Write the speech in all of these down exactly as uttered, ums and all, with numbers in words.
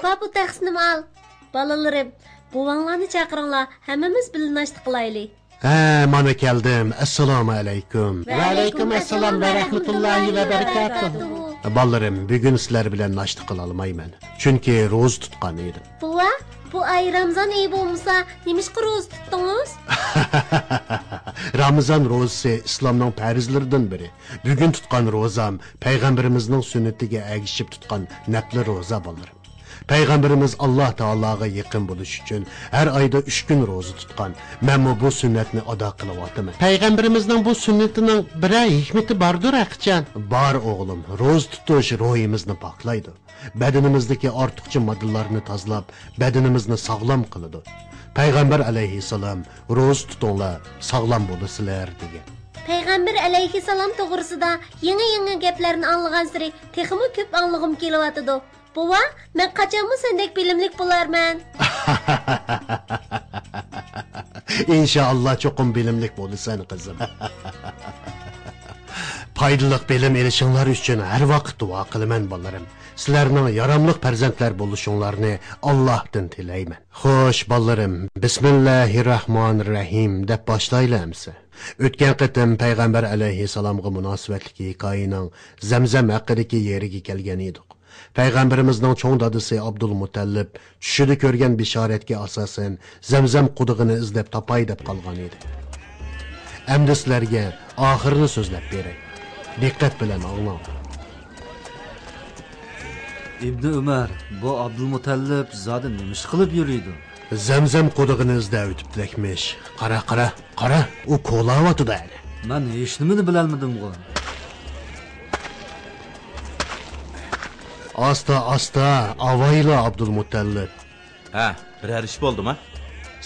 بار، بۇ تەخسىنىمۇ ئال. بالىلىرىم، بوۋاڭلارنى چاقىرىڭلار، ھەممىمىز بىللە ناشتا قىلايلى. ھە، مانا كەلدىم. ئەسسالامۇ ئەلەيكۇم. ۋەئەلەيكۇم ئەسسالام ۋە رەھمەتۇللاھى ۋە بەرىكاتۇھۇ. بالىلىرىم، بۈگۈن سىلەر بىلەن ناشتا قىلالمايمەن. چۈنكى روزا تۇتقان ئىدىم. بوۋا، بۇ ئاي رامزان ئېيى بولمىسا، نېمىشقا روزا تۇتتىڭىز؟ رامزان روزىسى ئىسلامنىڭ پەرزلىرىدىن بىرى. بۈگۈن تۇتقان روزام پەيغەمبىرىمىزنىڭ سۈننىتىگە ئەگىشىپ تۇتقان نەپلى روزا، بالىلىرىم. پەيغەمبىرىمىز ئاللا تائالاغا يېقىن بولۇش ئۈچۈن ھەر ئايدا ئۈچ كۈن روزا تۇتقان. مەنمۇ بۇ سۈننەتنى ئادا قىلىۋاتىمەن. پەيغەمبىرىمىزنىڭ بۇ سۈننىتىنىڭ بىرەر ھېكمىتى باردۇر ھەقىچان؟ بار ئوغلۇم، روزا تۇتۇش روھىمىزنى پاكلايدۇ. بەدىنىمىزدىكى ئارتۇقچە ماددىلارنى تازىلاپ، بەدىنىمىزنى ساغلام قىلىدۇ. پەيغەمبەر ئەلەيھىسسالام روزا تۇتۇڭلار، ساغلام بولىسىلەر دېگەن. پەيغەمبەر ئەلەيھىسسالام توغرىسىدا يېڭى-يېڭى گەپلەرنى ئاڭلىغانسېرى تېخىمۇ كۆپ ئاڭلىغۇم كېلىۋاتىدۇ. بوۋا، مەن قاچانمۇ سەندەك بىلىملىك بولارمەن. ئىنشائاللا چوقۇم بىلىملىك بولىسەن، قىزىم. پايدىلىق بىلىم ئېلىشىڭلار ئۈچۈن ھەر ۋاقىت دۇئا قىلىمەن، بالىلىرىم. سىلەرنىڭ ياراملىق پەرزەنتلەر بولۇشۇڭلارنى ئاللاھتىن تىلەيمەن. خوش، بالىلىرىم، بىسمىللاھىرراھمانىرراھىم دەپ باشلايلى ئەمسە. ئۆتكەن قېتىم پەيغەمبەر ئەلەيھىسسالامغا مۇناسىۋەتلىك ھېكايىنىڭ زەمزەم ھەققىدىكى يېرىگە كەلگەن ئىدۇق. پەيغەمبىرىمىزنىڭ چوڭ دادىسى ئابدۇلمۇتەللىپ چۈشىدە كۆرگەن بېشارەتكە ئاساسەن، زەمزەم قۇدۇقىنى ئىزدەپ تاپاي دەپ قالغان ئىدى. ئەمدى سىلەرگە ئاخىرىنى سۆزلەپ بېرەي. دىققەت بىلەن ئاڭلاڭ. ئىبنى ئۆمەر، بۇ ئابدۇلمۇتەللىپ زادى نېمە ئىش قىلىپ يۈرىدۇ؟ زەمزەم قۇدۇقىنى ئىزدەۋېتىپتىلەكمىش. قارا، قارا، قارا، ئۇ كولاۋاتىدۇ ھەلە. مەن ھېچنېمىنى بىلەلمىدىمغۇ. ئاستا، ئاستا، ئاۋايلا، ئابدۇلمۇتەللىپ. ھە، بىرەر ئىش بولدىما؟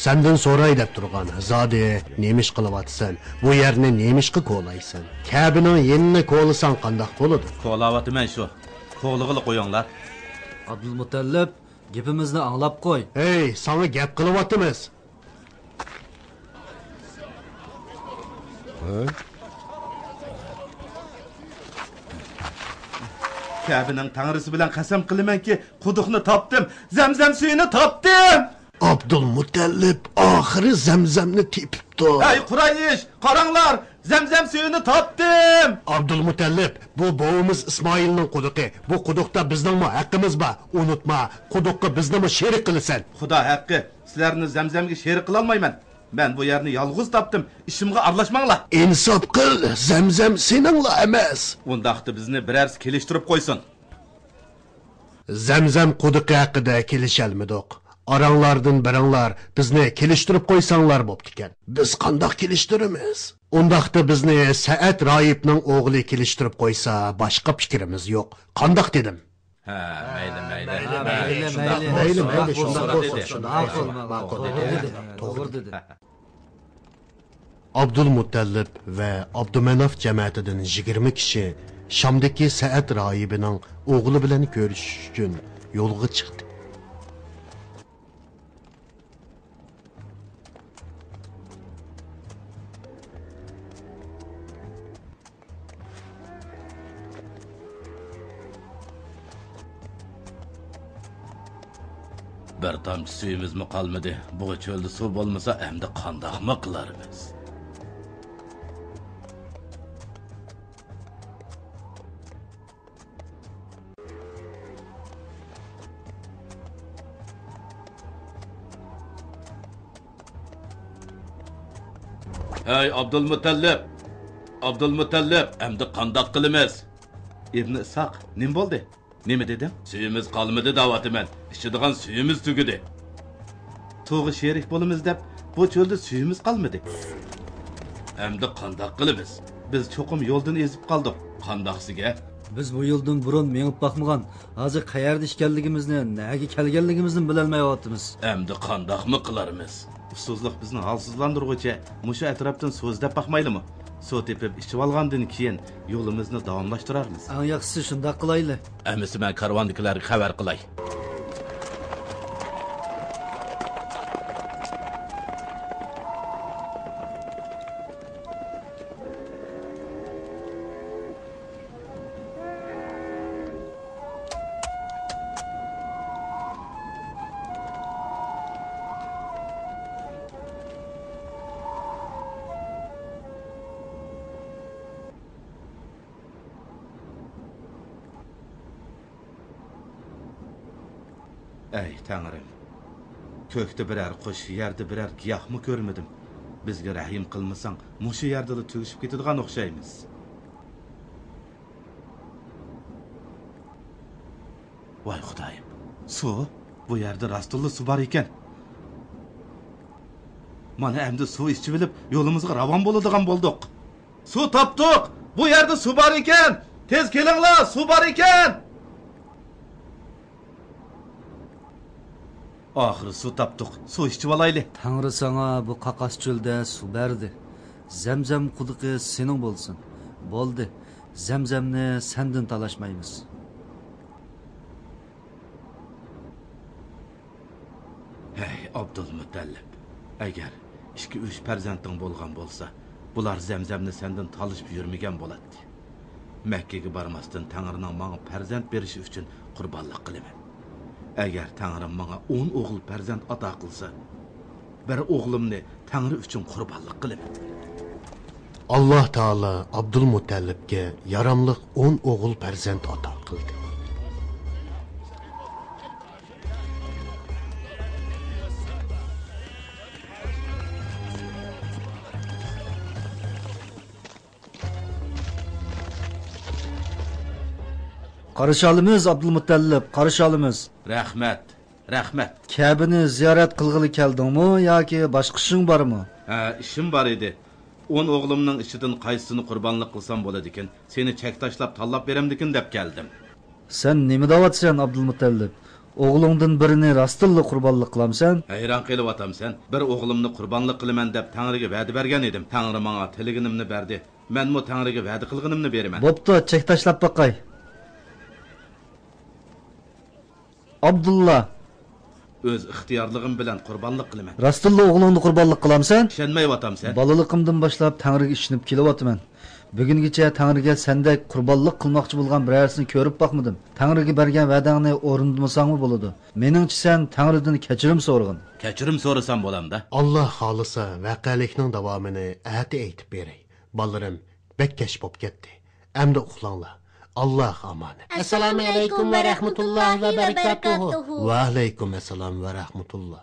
سەندىن سوراي دەپ تۇرغان. زادى نېمە ئىش قىلىۋاتىسەن؟ بۇ يەرنى نېمە ئىشقا كولايسەن؟ كەبىنىڭ يېنىنى كولىساڭ قانداق بولىدۇ؟ كولاۋاتىمەن شۇ. كولىغىلى قويۇڭلار. ئابدۇلمۇتەللىپ، گېپىمىزنى ئاڭلاپ قوي. ھەي، ساڭا گەپ قىلىۋاتىمىز. ھە؟ كەبىنىڭ تەڭرىسى بىلەن قەسەم قىلىمەنكى، قۇدۇقنى تاپتىم، زەمزەم سۈيىنى تاپتىم! ئابدۇلمۇتەللىپ ئاخىرى زەمزەمنى تېپىپتۇ. ھەي قۇرايىش، قاراڭلار، زەمزەم سۈيىنى تاپتىم! ئابدۇلمۇتەللىپ، بۇ بوۋىمىز ئىسمائىلنىڭ قۇدۇقى. بۇ قۇدۇقتا بىزنىڭمۇ ھەققىمىز بار. ئۇنتۇما، قۇدۇققا بىزنىمۇ شېرىك قىلىسەن. خۇدا ھەققى، سىلەرنى زەمزەمگە شېرىك قىلالمايمەن. مەن بۇ يەرنى يالغۇز تاپتىم، ئىشىمغا ئارىلاشماڭلار. ئىنساپ قىل، زەمزەم سېنىڭلا ئەمەس. ئۇنداقتا بىزنى بىرەرسى كېلىشتۈرۈپ قويسۇن. زەمزەم قۇدۇقى ھەققىدە كېلىشەلمىدۇق. ئاراڭلاردىن بىرىڭلار بىزنى كېلىشتۈرۈپ قويساڭلار بوپتىكەن. بىز قانداق كېلىشتۈرىمىز؟ ئۇنداقتا بىزنى سەئەت راھىبنىڭ ئوغلى كېلىشتۈرۈپ قويسا، باشقا پىكرىمىز يوق. قانداق دېدىم؟ ھە، مەيلى، مەيلى. ھە، مەيلى، مەيلى، مەيلى، شۇنداق مەيلى، بولسۇن، مەيلى، شۇنداق شۇنداق بولسۇن، بولسۇن. شۇنداق بولسۇن. توغرا دېدى، توغرا دېدى. ئابدۇلمۇتەللىپ ۋە ئابدۇمەناف جەمەتىدىن يىگىرمە كىشى شامدىكى سەئەد راھىبىنىڭ ئوغلى بىلەن كۆرۈشۈش ئۈچۈن يولغا چىقتى. بىر تامچە سۈيىمىزمۇ قالمىدى. بۇ چۆلدە سۇ بولمىسا، ئەمدى قانداقمۇ قىلارمىز؟ ھەي، ئابدۇلمۇتەللىپ! ئابدۇلمۇتەللىپ، ئەمدى قانداق قىلىمىز؟ ئىبنى ئىسھاق، نېمە بولدى؟ نېمە دېدىڭ؟ سۈيىمىز قالمىدى دەۋاتىمەن، ئىچىدىغان سۈيىمىز تۈگىدى. سۇغا شېرىك بولىمىز دەپ، بۇ چۆلدە سۈيىمىز قالمىدى. ئەمدى قانداق قىلىمىز؟ بىز چوقۇم يولدىن ئېزىپ قالدۇق. قانداقسىگە؟ بىز بۇ يولدىن بۇرۇن مېڭىپ باقمىغان، ھازىر قەيەردە ئىكەنلىكىمىزنى، نەگە كەلگەنلىكىمىزنى بىلەلمەيۋاتىمىز. ئەمدى قانداقمۇ قىلارمىز؟ ئۇسسۇزلۇق بىزنى ھالسىزلاندۇرغۇچە، مۇشۇ ئەتراپتىن سۇ ئىزدەپ باقمايلىمۇ؟ سۇ تېپىپ ئىچىۋالغاندىن كېيىن، يولىمىزنى داۋاملاشتۇرارمىز. ئەڭ ياخشىسى شۇنداق قىلايلى. ئەمىسە مەن كارۋاندىكىلەرگە خەۋەر قىلاي. ئەي تەڭرىم، كۆكتە بىرەر قۇش، يەردە بىرەر گىياھمۇ كۆرمىدىم. بىزگە رەھىم قىلمىساڭ، مۇشۇ يەردىلا تۈگىشىپ كېتىدىغان ئوخشايمىز. ۋاي خۇدايىم، سۇ! بۇ يەردە راستتىنلا سۇ بار ئىكەن. مانا ئەمدى سۇ ئىچىۋېلىپ، يولىمىزغا راۋان بولىدىغان بولدۇق. سۇ تاپتۇق! بۇ يەردە سۇ بار ئىكەن! تېز كېلىڭلار، سۇ بار ئىكەن! ئاخىرى سۇ تاپتۇق، سۇ ئىچىۋالايلى. تەڭرى ساڭا بۇ قاقاس چۆلدە سۇ بەردى. زەمزەم قۇدۇقى سېنىڭ بولسۇن. بولدى، زەمزەمنى سەندىن تالاشمايمىز. ھەي، ئابدۇلمۇتەللىپ، ئەگەر ئىككى-ئۈچ پەرزەنتىڭ بولغان بولسا، بۇلار زەمزەمنى سەندىن تالىشىپ يۈرمىگەن بولاتتى. مەككىگە بارماستىن تەڭرىنىڭ ماڭا پەرزەنت بېرىشى ئۈچۈن قۇربانلىق قىلىمەن. ئەگەر تەڭرىم ماڭا ئون ئوغۇل پەرزەنت ئاتا قىلسا، بىر ئوغلۇمنى تەڭرى ئۈچۈن قۇربانلىق قىلىمەن. ئاللاھ تائالا ئابدۇلمۇتەللىپكە ياراملىق ئون ئوغۇل پەرزەنت ئاتا قىلدى. قارشى ئالىمىز، ئابدۇلمۇتەللىپ، قارشى ئالىمىز. رەھمەت، رەھمەت. كەبىنى زىيارەت قىلغىلى كەلدىڭمۇ ياكى باشقا ئىشىڭ بارمۇ؟ ھە، ئىشىم بار ئىدى. ئون ئوغلۇمنىڭ ئىچىدىن قايسىسىنى قۇربانلىق قىلسام بولىدىكىن؟ سېنى چەك تاشلاپ تاللاپ بېرەمدىكىن دەپ كەلدىم. سەن نېمە دەۋاتىسەن، ئابدۇلمۇتەللىپ؟ ئوغلۇڭدىن بىرىنى راستتىنلا قۇربانلىق قىلامسەن؟ ھەيران قېلىۋاتامسەن؟ بىر ئوغلۇمنى قۇربانلىق قىلىمەن دەپ تەڭرىگە ۋەدە بەرگەن ئىدىم. تەڭرى ماڭا تىلىگىنىمنى بەردى. مەنمۇ تەڭرىگە ۋەدە قىلغىنىمنى بېرىمەن. بوپتۇ، چەك تاشلاپ باقاي. ئابدۇللا. ئۆز ئىختىيارلىقىم بىلەن قۇربانلىق قىلىمەن. راستتىنلا ئوغلۇڭنى قۇربانلىق قىلامسەن؟ ئىشەنمەيۋاتامسەن؟ بالىلىقىمدىن باشلاپ تەڭرىگە ئىشىنىپ كېلىۋاتىمەن. بۈگۈنگىچە تەڭرىگە سەندەك قۇربانلىق قىلماقچى بولغان بىرەرسىنى كۆرۈپ باقمىدىم. تەڭرىگە بەرگەن ۋەدەڭنى ئورۇندىمىساڭمۇ بولىدۇ. مېنىڭچە سەن تەڭرىدىن كەچۈرۈم سورىغىن. كەچۈرۈم سورىسام بولامدا؟ ئاللاھ خالىسا ۋەقەلىكنىڭ داۋامىنى ئەتە ئېيتىپ بېرەي. بالىلىرىم، بەك كەچ بوپ كەتتى. ئەمدى ئۇخلاڭلار. ئاللاھقا ئامانەت. ئەسسالامۇ ئەلەيكۇم ۋە رەھمەتۇللاھى ۋە بەرىكاتۇھۇ. ۋە ئەلەيكۇم ئەسسالام ۋە رەھمەتۇللا.